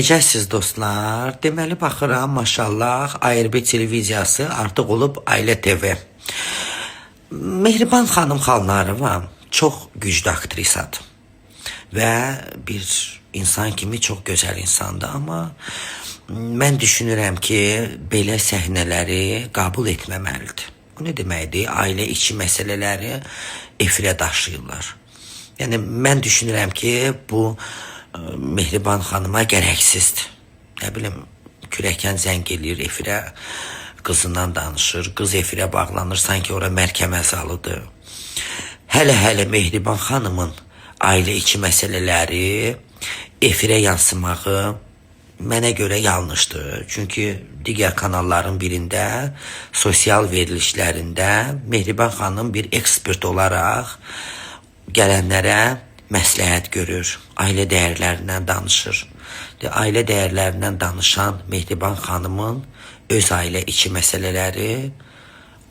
Necəsiz dostlar? Deməli baxıram, maşallah, ARB televiziyası artıq olub Ailə TV. Mehriban xanım Xalnarova çox güclü aktrisadır. Və bir insan kimi çox gözəl insandır, amma mən düşünürəm ki, belə səhnələri qəbul etməməlidir. Bu nə deməkdir? Ailə içi məsələləri efirə daşıyırlar. Yəni mən düşünürəm ki, bu Mehriban xanıma gərəksizdir. Nə bilim, kürəkən zəng eləyir efirə, qızından danışır, qız efirə bağlanır, sanki ora məhkəmə zalıdır. Hələ-hələ Mehriban xanımın ailə içi məsələləri efirə yansımağı mənə görə yanlışdır. Çünki digər kanalların birində, sosial verilişlərində Mehriban xanım bir ekspert olaraq gələnlərə məsləhət görür, ailə dəyərlərindən danışır. Ailə dəyərlərindən danışan Mehriban xanımın öz ailə içi məsələləri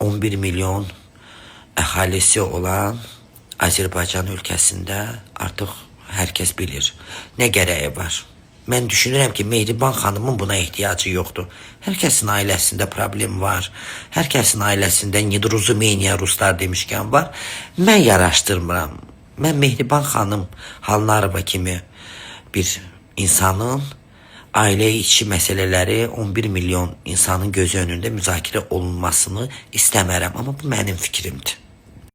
11 milyon əhalisi olan Azərbaycan ölkəsində artıq hər kəs bilir. Nə gərəyi var? Mən düşünürəm ki, Mehriban xanımın buna ehtiyacı yoxdur. Hər kəsin ailəsində problem var. Hər kəsin ailəsində nedoruzumeniya ruslar demişkən var. Mən yaraşdırmıram. Mən Mehriban xanım Halnarova kimi bir insanın ailə içi məsələləri 11 milyon insanın gözü önündə müzakirə olunmasını istəmərəm. Amma bu mənim fikrimdir.